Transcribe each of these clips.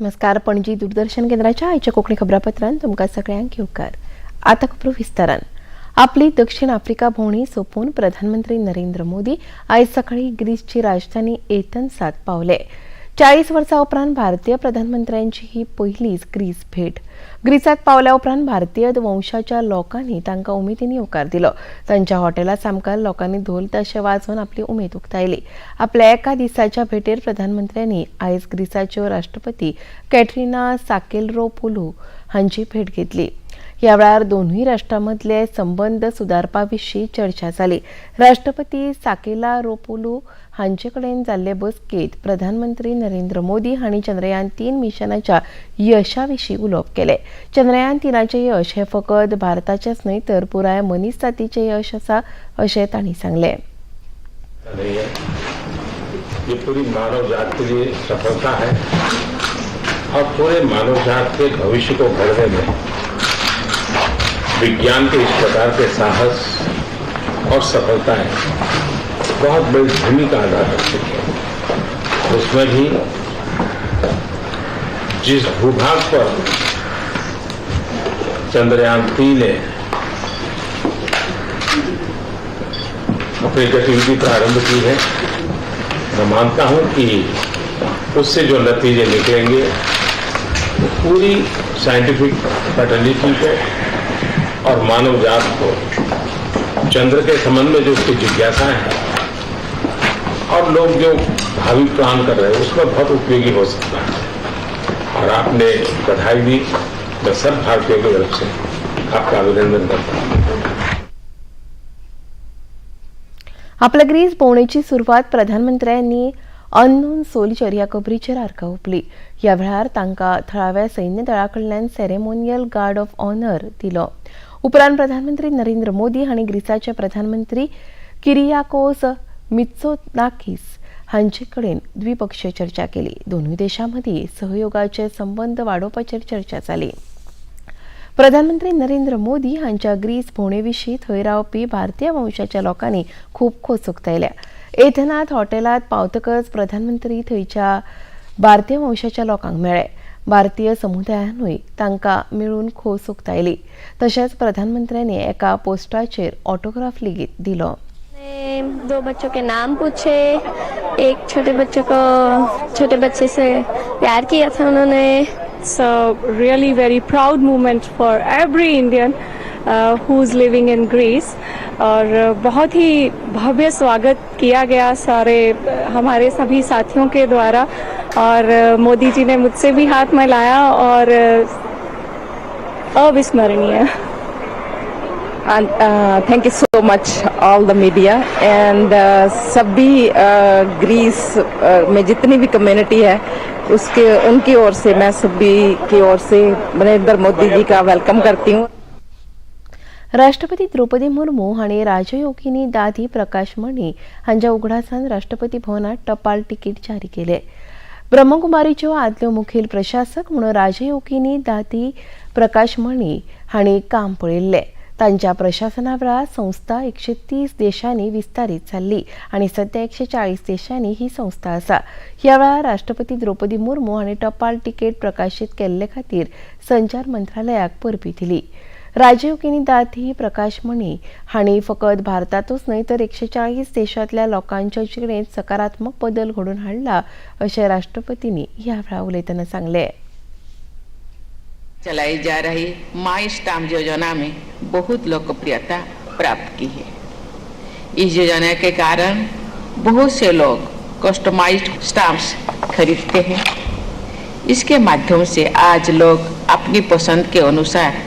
नमस्कार, पणजी दूरदर्शन केंद्राच्या आयच्या कोंकणी खबरापत्रान तुमकां सगळ्यांक येवकार. आतां खबरो विस्तारान. आपली दक्षिण आफ्रिका भोंवडी सोंपोवन प्रधानमंत्री नरेंद्र मोदी आयज सकाळी ग्रीसची राजधानी एथन्सात पावले. 40 वर्सां उपरांत भारतीय प्रधानमंत्र्यांची ही पयलीच ग्रीस भेट. ग्रीसात पावल्या उपरांत भारतीय वंशाच्या लोकांनी तांकां उमेदीन येवकार दिलो. तांच्या हॉटेला सामकार लोकांनी धोल ताशे वाजोवन आपली उमेद उक्तायली. आपल्या एका दिसाच्या भेटेर प्रधानमंत्र्यांनी आयज ग्रीसाच्यो राष्ट्रपती कॅटरिना साकेलरोपोलू हांची भेट घेतली. ह्या वेळार दोनूय राष्ट्रां संबंद सुदारपा विशीं चर्चा जाली. राष्ट्रपती साकेलारोपोलू हांचे कडेन जाल्ले बसकेंत प्रधानमंत्री नरेंद्र मोदी हांणी चंद्रयान 3 मिशनाच्या यशा विशीं उलोवप केलें. चंद्रयान 3चें यश हें फकत भारताचेंच न्हय तर पुराय मनीसजातीचें यश आसा अशें तांणी सांगलें. नहीं है, ये पूरी मानव जात के लिए सफलता है और पूरे मानव जात के भविष्य को गढ़ने में विज्ञान के इस प्रकार के साहस और सफलताएं बहुत बड़ी भूमिका अदा करती है। उसमें भी जिस भूभाग पर चंद्रयान 3 ने अपनी गतिविधि प्रारंभ की है, मैं मानता हूं कि उससे जो नतीजे निकलेंगे, वो पूरी साइंटिफिक फ्रेटर्निटी को और मानव जात को चंद्र के संबंध में जो उसकी जिज्ञासाएं हैं और लोग जो भावी प्लान कर रहे हैं, उसमें बहुत उपयोगी हो सकता है। और आपने बधाई दी, मैं सब भारतीयों की तरफ से आपका अभिनंदन करता हूं। आपल्या ग्रीस भोंवडेची सुरवात प्रधानमंत्र्यांनी अननोन सोल्जर ह्या कबरीचेर आर्गां ओंपली. ह्या वेळार तांकां थळाव्या सैन्य दळा कडल्यान सेरेमोनियल गार्ड ऑफ ऑनर दिलो. उपरांत प्रधानमंत्री नरेंद्र मोदी हांणी ग्रीसाचे प्रधानमंत्री किरियाकोस मित्सोताकीस हांचे कडेन द्विपक्षीय चर्चा केली. दोनूय देशां मदीं सहयोगाचे संबंद वाडोवपाचेर चर्चा जाली. प्रधानमंत्री नरेंद्र मोदी हांच्या ग्रीस भोंवडे विशीं थंय रावपी भारतीय वंशाच्या लोकांनी खूब खोस उक्तायल्या. एथनाथ हॉटेलांत पावतकच प्रधानमंत्री थंयच्या भारतीय वंशाच्या लोकांक मेळ्ळे. भारतीय समुदायानूय तांकां मेळून खोस उक्तायली. तशेंच प्रधानमंत्र्यांनी एका पोस्टाचेर ऑटोग्राफ लेगीत दिलो. ने दो बच्चों के नाम पूछे। एक छोटे बच्चे को, छोटे बच्चे से प्यार किया था उन्होंने। It's a really very proud moment for every Indian who's living in Greece और बहुत ही भव्य स्वागत किया गया सारे हमारे सभी साथियों के द्वारा और मोदी जी ने मुझसे भी हाथ मिलाया और अविस्मरणीय। And thank you so much all the media and सभी ग्रीस में जितनी भी कम्युनिटी है, उसके उनकी ओर से, मैं सभी की ओर से नरेंद्र मोदी जी का welcome करती हूँ। राष्ट्रपती द्रौपदी मुर्मू हांणी राजयोगिनी दादी प्रकाश मणी हांच्या उगडासान राष्ट्रपती भवनात टपाल तिकीट जारी केले. ब्रह्मकुमारीच्यो आदल्यो मुखेल प्रशासक म्हणून राजयोगिनी दादी प्रकाश मणी हांणी काम पळयल्लें. तांच्या प्रशासना वेळार संस्था 130 देशांनी विस्तारीत जाल्ली आनी सध्या 140 देशांनी ही संस्था आसा. ह्या वेळार राष्ट्रपती द्रौपदी मुर्मू हांणी टपाल तिकेट प्रकाशीत केल्ले खातीर संचार मंत्रालयाक परबीं दिली. राजयोगिनी दादी प्रकाश मणी हांणी फकत भारतांतूच न्हय तर 140 देशांतल्या लोकांच्या जिणेंत सकारात्मक बदल घडोवन हाडला अशें राष्ट्रपतींनी ह्या वेळार उलयतना सांगलें. चलाई जा रही माई स्टाम्प योजना में बहुत लोकप्रियता प्राप्त की है। इस योजना के कारण बहुत से लोग कस्टमाइज्ड स्टाम्प्स खरीदते हैं। इसके माध्यम से आज लोग अपनी पसंद के अनुसार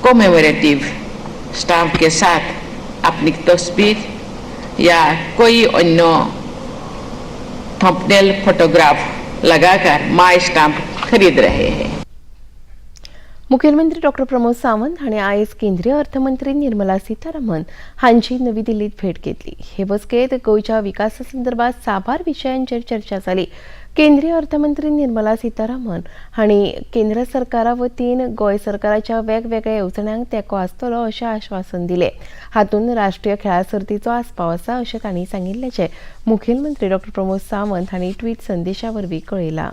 कॉमेमोरेटिव स्टाम्प के साथ अपनी तस्वीर या कोई अन्य थंबनेल फोटोग्राफ लगाकर माई स्टाम्प खरीद रहे हैं। मुखेलमंत्री डॉक्टर प्रमोद सावंत हांणी आयज केंद्रीय अर्थमंत्री निर्मला सीतारामन हांची नवी दिल्लीत भेट घेतली. हे बसकेंत गोंयच्या विकासा संदर्भात साबार विशयांचेर चर्चा जाली. केंद्रीय अर्थमंत्री निर्मला सीतारामन हांणी केंद्र सरकारा वतीन गोंय सरकाराच्या वेगवेगळ्या येवजण्यांक तेंको आसतलो अशें आश्वासन दिलें. हातूंत राष्ट्रीय खेळां सर्तीचो आस्पाव आसा अशें तांणी सांगिल्ल्याचें मुखेलमंत्री डॉक्टर प्रमोद सावंत हांणी ट्विट संदेशा वरवीं कळयलां.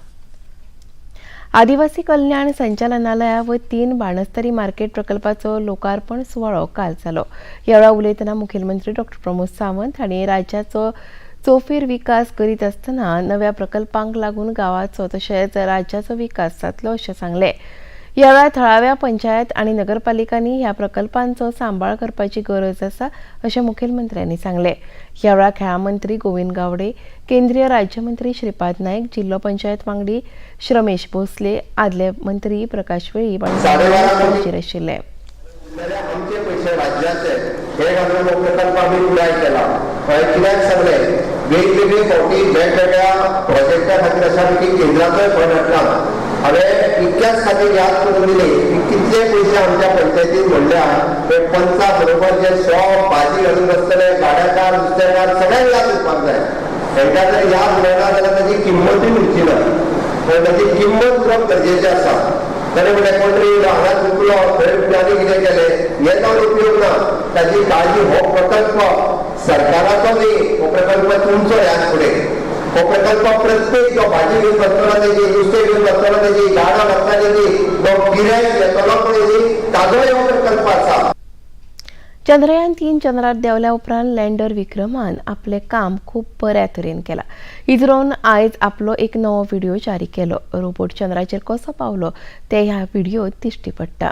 आदिवासी कल्याण संचालनालया वतीन बाणस्तारी मार्केट प्रकल्पाचो लोकार्पण सुवाळो काल जालो. ह्या वेळार उलयतना मुखेलमंत्री डॉ प्रमोद सावंत हांणी राज्याचो चोफेर विकास करीत आसतना नव्या प्रकल्पांक लागून गांवाचो तशेंच राज्याचो विकास जातलो अशें सांगलें. ह्या वेळार थळाव्या पंचायत आनी नगरपालिकांनी ह्या प्रकल्पांचो सांबाळ करपाची गरज आसा अशें मुखेलमंत्र्यांनी सांगलें. ह्या वेळार खेळां मंत्री गोविंद गावडे, केंद्रीय राज्यमंत्री श्रीपाद नायक, जिल्लो पंचायत वांगडी श्रमेश भोसले, आदले मंत्री प्रकाश वेळीप आनी हाजीर आशिल्ले. आमचे पैसे राज्याचे हे घालून हो प्रकल्प आमी पुराय केला. कित्याक सांगलें, वेगवेगळे फावटी वेगवेगळ्या प्रोजेक्टा खातीर अशा पैकी केंद्राचोय फंड हाडला. हांवें इतक्याच खातीर याद करून दिली की कितले पयशे आमच्या पंचायतीन म्हणल्या ते पंचा बरोबर जे शॉप भाजी घालून बसतले, गाड्याकार, नुस्तेकार सगळ्यांक याद उरपाक जाय. तांकां जर याद उरना जाल्यार ताची किंमतूय उरची ना. पण ताची किंमत उरप गरजेचें आसा. तरी म्हणल्यार कोण तरी हांगा चुकलो, थंय आनी कितें केलें, हें जावन उपयोग ना. ताची काळजी हो प्रकल्प सरकाराचो न्ही, हो प्रकल्प तुमचो. ह्याच फुडें हो प्रकल्प प्रत्येक जो भाजी घेवन बसतलो तेजी, नुस्तें घेवन बसतलो तेजी, गाडो घातला तेजी, जो गिरायक येतलो पळय न्ही ताजोय हो प्रकल्प आसा. चंद्रयान 3 चंद्रार देंवल्या उपरांत लँडर विक्रमान आपलें काम खूब बऱ्या तरेन केलां. इस्रोन आयज आपलो एक नवो व्हिडियो जारी केलो. रोबोट चंद्राचेर कसो पावलो तें ह्या व्हिडियोत दिश्टी पडटा.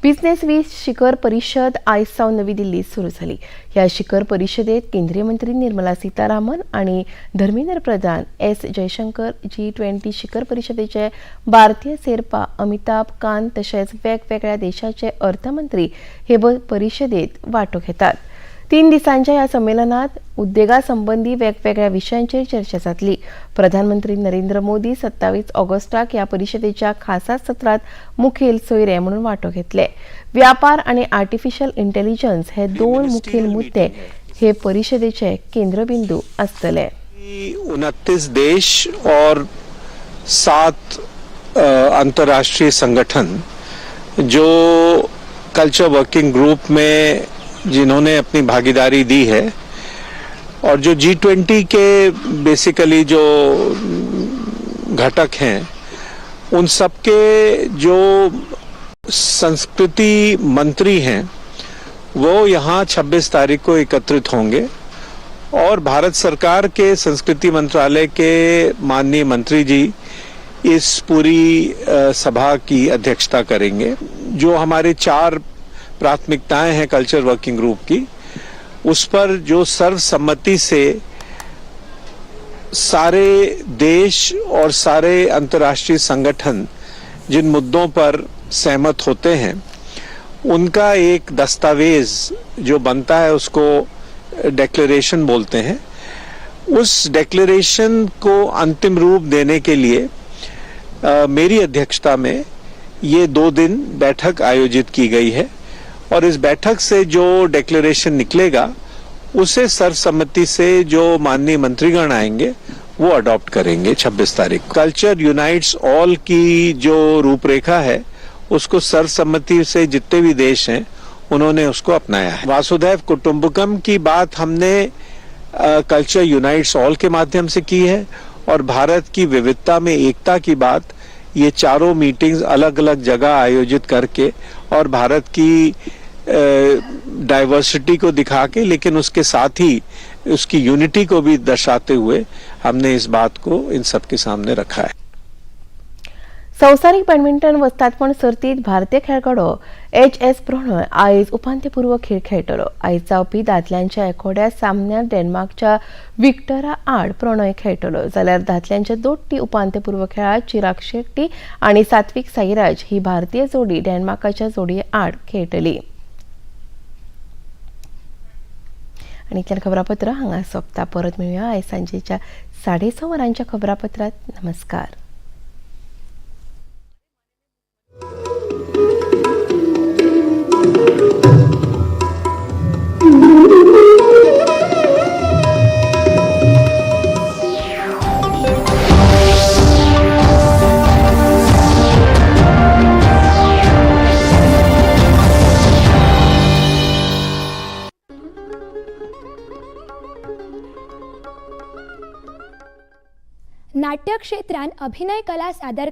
बिझनेस वीक शिखर परिशद आयज सावन नवी दिल्लीत सुरू जाली. ह्या शिखर परिशदेत केंद्रीय मंत्री निर्मला सीतारामन आनी धर्मेंद्र प्रधान, एस जयशंकर, G20 शिखर परिशदेचे भारतीय सेरपा अमिताभ कांत तशेंच वेगवेगळ्या देशाचे अर्थमंत्री हे परिशदेत वांटो घेतात. 3 दिसांच्या ह्या संमेलनात उद्देगा संबंदी वेगवेगळ्या विशयांचेर चर्चा जातली. प्रधानमंत्री नरेंद्र मोदी 27 ऑगस्टाक ह्या परिशदेच्या खासा सत्रात मुखेल सोयरे म्हणून वांटो घेतले. व्यापार आनी आर्टिफिशियल इंटेलिजन्स हे 2 मुखेल मुद्दे हे परिशदेचे केंद्रबिंदू आसतले. 29 देश और 7 अंतर्राष्ट्रीय संगठन जो कल्चर वर्किंग ग्रुप में जिन्होंने अपनी भागीदारी दी है और जो G20 के बेसिकली जो घटक हैं उन सबके जो संस्कृति मंत्री हैं वो यहाँ 26 तारीख को एकत्रित होंगे और भारत सरकार के संस्कृति मंत्रालय के माननीय मंत्री जी इस पूरी सभा की अध्यक्षता करेंगे। जो हमारे 4 प्राथमिकताएं हैं कल्चर वर्किंग ग्रुप की, उस पर जो सर्वसम्मति से सारे देश और सारे अंतर्राष्ट्रीय संगठन जिन मुद्दों पर सहमत होते हैं उनका एक दस्तावेज जो बनता है उसको डिक्लेरेशन बोलते हैं। उस डिक्लेरेशन को अंतिम रूप देने के लिए मेरी अध्यक्षता में ये 2 दिन बैठक आयोजित की गई है और इस बैठक से जो डिक्लेरेशन निकलेगा उसे सर्वसम्मति से जो माननीय मंत्रीगण आएंगे वो अडॉप्ट करेंगे 26 तारीख। कल्चर यूनाइट्स ऑल की जो रूपरेखा है उसको सर्वसम्मति से जितने भी देश हैं उन्होंने उसको अपनाया है। वासुधैव कुटुंबकम की बात हमने कल्चर यूनाइट्स ऑल के माध्यम से की है और भारत की विविधता में एकता की बात ये चारों मीटिंग्स अलग अलग जगह आयोजित करके और भारत की डाइवर्सिटी को दिखा के, लेकिन उसके साथ ही उसकी यूनिटी को भी दर्शाते हुए हमने इस बात को इन सबके सामने रखा है। संवसारीक बॅडमिंटन वस्तादपण सर्तीत भारतीय खेळगडो एच.एस. प्रणय आयज उपांत्यपूर्व खेळ खेळटलो. आयज जावपी दादल्यांच्या एकोड्या सामन्यांत डेन्मार्कच्या विक्टरा आड प्रणय खेळटलो, जाल्यार दादल्यांच्या दोट्टी उपांत्यपूर्व खेळांत चिराग शेट्टी आनी सात्विक साईराज ही भारतीय जोडी डेन्मार्काच्या जोडये आड खेळटली. आनी इतल्यान खबरापत्र हांगा सोंपता. परत मेळुया आयज सांजेच्या 6:30 वरांच्या खबरापत्रांत. नमस्कार. नाट्यक्षेत्रान अभिनय कला सादर